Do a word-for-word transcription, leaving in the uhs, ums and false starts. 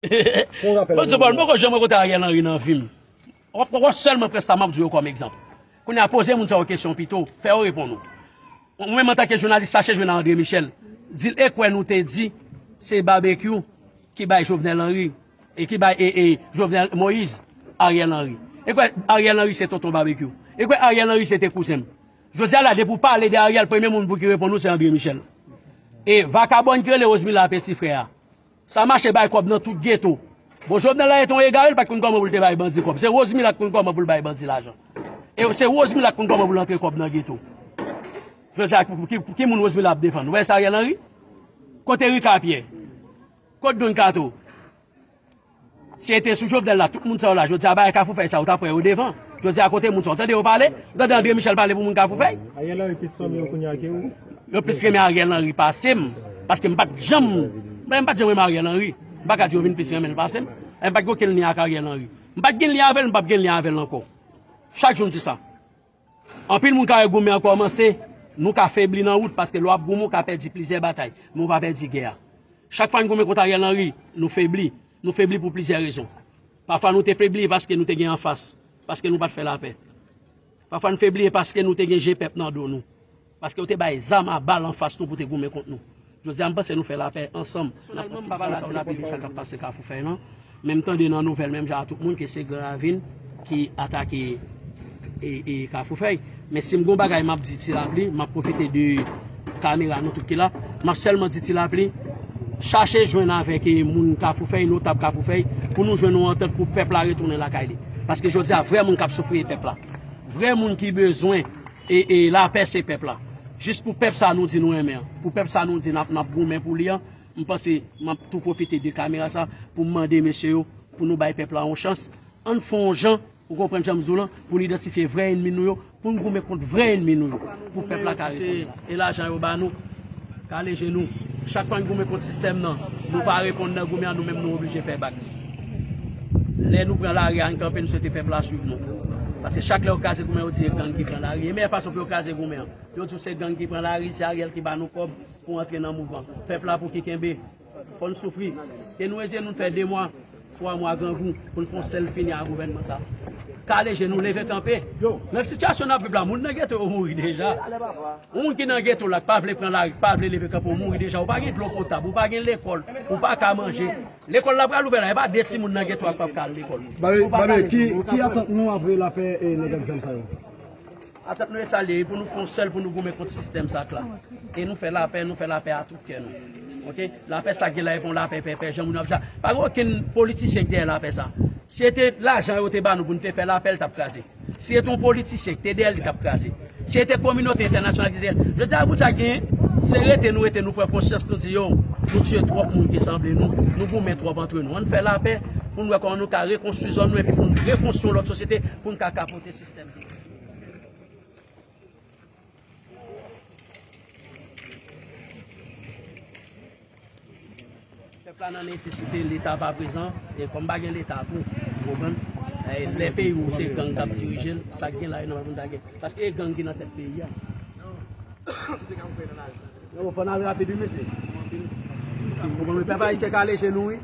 Bon, se bon, mwen poko janm rankontre Ariel Henry nan vi m. W ap, w ap sèlman pran sa m ap di yo kòm egzanp. Kounye a, poze moun sa yo kesyon pito, fè yo reponn ou. Ou menm, antanke jounalis, chache jwenn a André Michel. Di l, e kwè nou te di se Babekyou ki bay Jovenel Henry, e ki bay, e, e, Jovenel Moïse, Ariel Henry. E kwè Ariel Henry se tonton Babekyou. E kwè Ariel Henry se te kouzen m. Jodi a la, depi w pale de Ariel, premye moun pou ki reponn ou se André Michel. E vakabòn ki rele Rosemila Petit Frère a. Sa mache bay kòb nan tout geto. Bon, Jovenel la e te yon egare, li pa t konn kòman pou l te bay bandi kòb. Se Rosemila k konn kòman pou l bay bandi lajan. E se Rosemila k konn kòman pou l antre kòb nan geto. Jodi a, pou, pou ki, pou ki moun Rosemila ap defann? Ou wè sa Ariel Henry? Kote Rika Pyè? Kote Don Kato? Si e te sou Jovenel la, tout moun sa yo la, jodi a bagay Kafou Fèy sa, ou t ap wè yo devan. Jodi a, kote moun sa yo? Tande yo pale? Ou tande André Michel pale pou moun Kafou Fèy? Ariel Henry plis fanmi yo kounye a ke ou? Yo plis renmen Ariel Henry pase m, paske m pa t janm, mwen m pa t janm renmen Ariel Henry. M pa ka di yo vin plis renmen l pase m. E m pa t gen okenn lyen ak Ariel Henry. M pa t gen lyen avè l, m p ap gen lyen avè l ankò. Chak jou m di sa. Anpil moun ka wè goumen an kòmanse, nou ka febli nan wout, paske lè w ap goumen, ou ka pèdi plizyè batay, men ou pa pèdi gè a. Chak fwa n goumen kont Ariel Henry, nou febli. Nou febli pou plizyè rezon. Pafwa nou te febli paske nou te gen anfas, paske nou pa t fè lapè. Pafwa n febli e paske nou te gen je pèp nan do nou. Paske yo te bay zam a bal anfas nou pou te goumen kont nou. Jodi a, m panse nou fè lapè ansanm. Pèsonèlman, m pa pale sou lapè sa k ap pase Kafou Fèy lan. Men m tande nan nouvèl, menm jan a tout moun, ke se Gran Ravin ki atake e, e Kafou Fèy. Men si m gon bagay m ap di Ti Lapli, m ap pwofite de kamera nou tout ki la. M ap sèlman di Ti Lapli, chache jwenn avèk e moun Kafou Fèy, notab Kafou Fèy, pou nou jwenn yon antant pou pèp la retounen lakay li. Paske jodi a, vrè moun k ap soufri e pèp la. Vrè moun ki bezwen e, e lapè se pèp la. Jis pou pèp sa nou di nou renmen an. Pou pèp sa nou di n ap, n ap goumen pou li an. M panse m ap tou pwofite de kamera sa pou m mande mesye yo pou nou bay pèp la yon chans. Ann fè yon jan, ou konprann jan m di w lan, pou n idantifye vrè ènmi nou yo, pou n goumen kont vrè ènmi nou yo, pou pèp la ka reponn. E lajan yo ba nou, kale je nou. Chak fwa n goumen kont sistèm nan, nou pa reponn nan goumen an, nou menm nou oblije fè bak. Lè nou pran lari a, n kanpe, n swete pèp la swiv nou. Paske chak lè yo kraze goumen, yo di e gang ki pran lari. E meyè fason pou yo kraze goumen an, yo di w se gang ki pran lari, se Ariel ki ba nou kòb pou antre nan mouvman. Pèp la pou ki kenbe. Fò n soufri. Ke nou eseye nou fè de mwa, twa mwa grangou pou n fè yon sèl fini a gouvènman sa. Kale je nou, leve kanpe. Nan sitiyasyon n ap viv la, moun nan geto yo mouri deja. Yon moun ki nan geto la, k pa vle pran lari, k pa vle leve kanpe, ou mouri deja. Ou pa gen dlo potab, ou pa gen lekòl, ou pa ka manje. Lekòl la pral ouvè la, e pa de timoun nan geto a k p ap ka al lekòl. Babe, Babe, ki, ki atant nou apre lapè e nèg ak zam sa yo? Atant nou e sa l ye, pou nou fè yon sèl, pou nou goumen kont sistèm sa k la. E nou fè lapè, nou fè lapè a tout kè nou. Oke? Lapè sa k gen la, e pa yon lapè pèpè, jan moun ap di a. Pa gen okenn politisyen ki dèyè lapè sa. Si se te lajan yo te ba nou pou n te fè lapè, l t ap kraze. Si se te yon politisyen ki te dèyè l, li t ap kraze. Si se te kominote entènasyonal ki te dèyè l. Jodi a, pou sa gen, se rete nou rete, nou pran konsyans, nou di yo, nou tiye twòp moun ki sanble nou, nou goumen twòp antre nou. Ann fè lapè pou n wè kòman nou ka rekonstwi zòn nou, epi pou n rekonstwi yon lòt sosyete, pou n ka kapote sistèm ki Pèp la nan nesesite, Leta pa prezan, e kòm pa gen Leta tou, ou konprann? E lè peyi w se gang k ap dirije l, sa k gen la yo nòmal pou n ta gen. Paske e gang ki nan tèt peyi a. Yo, fò n al rapid, wi, mesye. Ou konprann, pèp ayisyen kale je nou, wi.